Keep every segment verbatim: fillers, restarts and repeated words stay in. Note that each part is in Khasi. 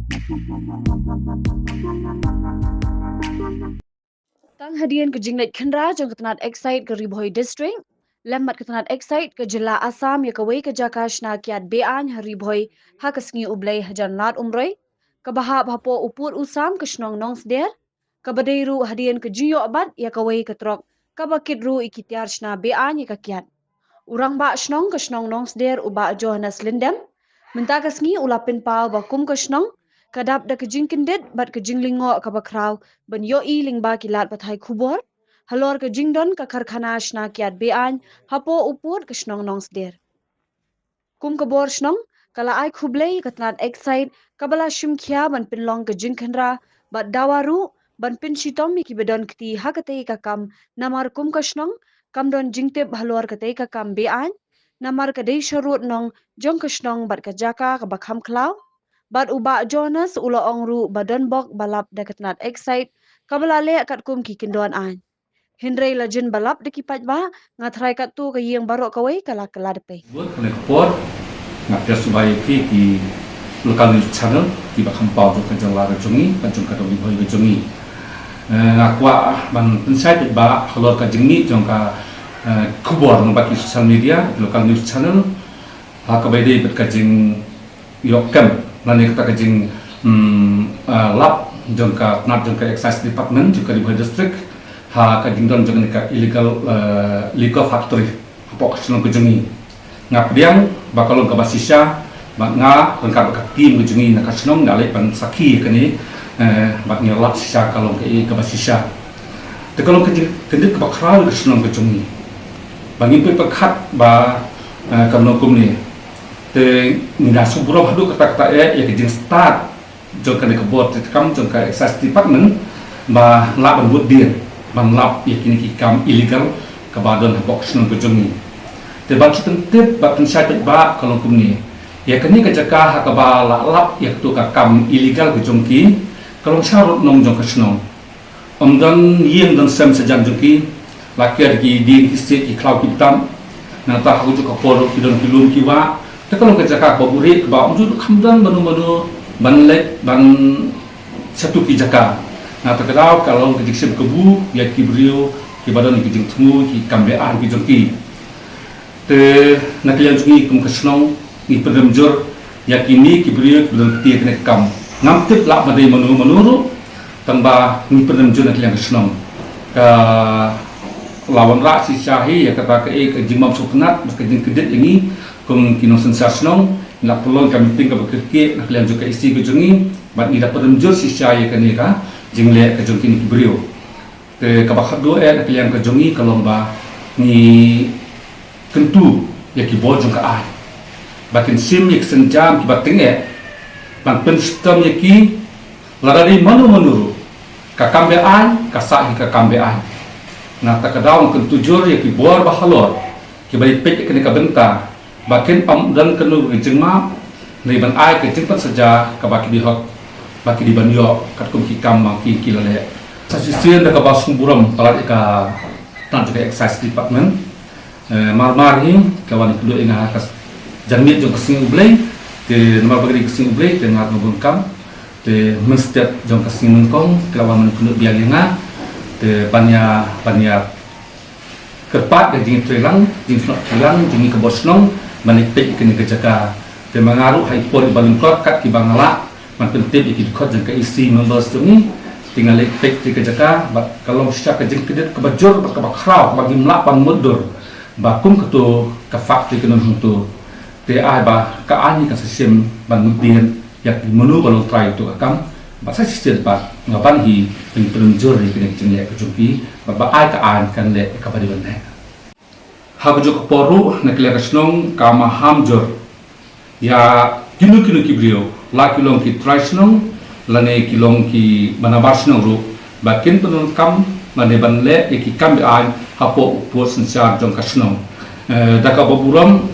Tang hadien ka jingleit khynra jong ka tnat Excise ka Ri Bhoi District, lem bad ka tnat Excise ka jylla Assam ïa kawei ka jaka shna kiad be-aiñ ha Ri Bhoi ha ka sngi U Blei hajan Lad Umroi, kaba hap hapoh u pud u sam ka shnong Nongsder, kaba dei ruh hadien ka jingïoh bat ïa kawei ka trok kaba kit ruh ïa ki tiar shna be-aiñ ïa ka kiad. U rangbah shnong ka shnong Nongsder u Bah Johannes Lyndem mynta ka sngi u la pynpaw ba kum ka shnong ka dap da ka jingkyndit bad ka jinglyngngoh kaba khraw ban ïohi lyngba ki lad pathai khubor halor ka jingdon ka karkhana shna kiad be-aiñ hapoh u pud ka shnong Nongsder. Kum ka bor shnong, ka la ai khublei ïa ka tnat Excise kaba la shim khia ban pynlong ka jingkhynra bad dawa ruh ban pynshitom ïa kiba don kti ha katei ka kam, namar kum ka shnong kam don jingtip halor katei ka kam be-aiñ, namar ka dei sharud nong jong ka shnong bad ka jaka kaba kham khlaw. Bad u Bah Johannes u la ong ruh ba don bok ba lap da ka tnat Excise kaba la leh katkum ki kyndon aiñ. Hynrei la jin ba lap da ki paidbah, nga thrai katto ka ïing baroh kawei ka la kylla da pei. Bad kane ka por, nga pdiang sngewbha ïa phi ki local news channel kiba kham paw jong ka jylla ka jong ngi, ka jong ka Ri Bhoi ka jong ngi. Eh, nga kwah ban pynshai paidbah halor ka jingmih jong ka, eh, khubor lyngba ki social media, ki local news channel, ha kaba ïadei bad ka jingïoh kem lane kata ka jing, mm, ah, lap jong ka tnat jong ka Excise Department jong ka Ri Bhoi District ha ka jingdon jong kane ka illegal, eh, liquor factory hapoh ka shnong ka jong ngi. Nga pdiang ba ka long kaba shisha, bad nga ryngkat bad ka team ka jong ngi na ka shnong ngi la leit ban sakhi ïa kane, eh, bad ngi la lap shisha ka long kaei kaba shisha. Te ka long ka jingkyndit kaba khraw ïa ka shnong ka jong ngi. Ba ngim pyrkhat ba, eh, ka long kumne. Te ngi da sngewburom haduh katta katta eh ïa ka jingstad jong kane ka bor treikam jong ka Excise Department ba lah ban bud dien ban lap ïa kine ki kam illegal kaba don hapoh ka shnong ka jong ngi. Te ban shu pyntip bad pynshai paidbah ka long kumne. Ïa kane ka jaka ha kaba la lap ïa kato ka kam illegal ka jong ki ka long sharud nong jong ka shnong. Ym don ïing don sem shajan jong ki, la kiar ki dieng ki siej ki khlaw ki btam. Nangta ha kajuh ka por ruh ki don ki lum ki wah. Te ka long ka jaka kaba buhrieh kaba ym ju kham don mano mano ban leit ban shatu ki jaka. Nangta ka daw ka long ka jingshim kabu ïa ki briew kiba don ki jingthmu ki kam be-aiñ ki jong ki. Te na ka liang jong ngi kum ka shnong ngi pynrem jur ïa kine ki briew kiba don kti ïa kane ka kam. Ngam tip lah ba dei mano mano ruh, tang ba ngi pynrem jur na ka liang ka shnong. Ka la wanrah shisha hi ïa kata kaei ka jingbym sngewtynnat bad ka jingkyndit ïa ngi kum ki nongsynshar shnong. Ngi la pynlong ka meeting kaba kyrkieh na ka liang jong ka E C ka jong ngi bad ngi la pynrem jur shisha ïa kane ka jingleh ka jong kine ki briew. Te kaba khatduh eh na ka liang ka jong ngi ka long ba ngi kyntu ïa ki bor jong ka aiñ ba kin shim ïa ki sienjam kiba tyngeh ban pynshitom ïa ki, lada dei mano mano ruh ka kam be-aiñ ka sah hi ka kam be-aiñ. Nangta ka daw ngi kyntu jur ïa ki bor ba halor kiba ïa peit ïa kane ka bynta ba kin ym don kano ka jingmap ne ban ai ka jingpynsaja kaba ki dei hok ba ki dei ban ïoh katkum ki kam ba ki ki la leh. Sa shisien da kaba sngewburom palat ïa ka tnat jong ka Excise Department. Eh, mar mar hi ka wan kynduh ïa nga ha ka janmiet jong ka sngi U Blei. Te namar ba ka dei ka sngi U Blei te nga ruh nga bun kam. Te mynstep jong ka sngi nyngkong ka la wan kynduh biang ïa nga. Te ban ïa ban ïa kyrpad ka jingtreilang, jingsnoh treilang jong ngi ka bor shnong ban leit peit kane ka jaka. Te ma nga ruh ha i por iba lyngkot kat kiba nga lah ban pyntip ïa ki dkhot jong ka E C members jong ngi. Te nga leit peit kane ka jaka bad ka long shisha ka jingkyndit kaba jur bad kaba khraw kaba ngim lah ban mutdur ba kum kato ka factory ka don hangto. Te ai ba ka aiñ ka sa shim ban mutdur ïa ki mano ba long trai ïa kato ka kam. Bad sa shisien pat nga ban hi ban pynjur ïa kane ka jingleh ka jong ki bad ba ai ka aiñ kan leh ïa kaba dei ban leh. Ha kajuh ka por ruh na ka liang ka shnong ka maham jur ïa kino kino ki briew, la ki long ki trai shnong lane ki long kiba nabar shnong ruh, ba kin pyndonkam lane ban leh ïa ki kam be-aiñ hapoh u pud synshar jong ka shnong. Eh, da kaba burom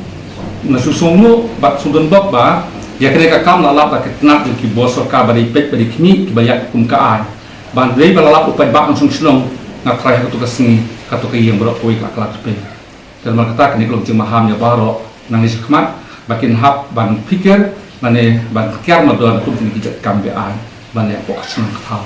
nga shu sngewnguh bad sngewdon bok ba ïa kane ka kam la lap da ka tnat jong ki bor sorkar ba dei peit ba dei khmih kiba ïaid kum ka aiñ. Ban dei ba la lap u paidbah nongshong shnong, nga trai ha kato ka sngi kato ka ïing baroh kawei ka la kylla pynpei. Te namar kata kane ka long jingmaham ïa baroh nangne shakhmat ba kin hap ban phikir mane ban kiar mardor kum kine ki jait kam be-aiñ ban ïa pok shnong ka thaw.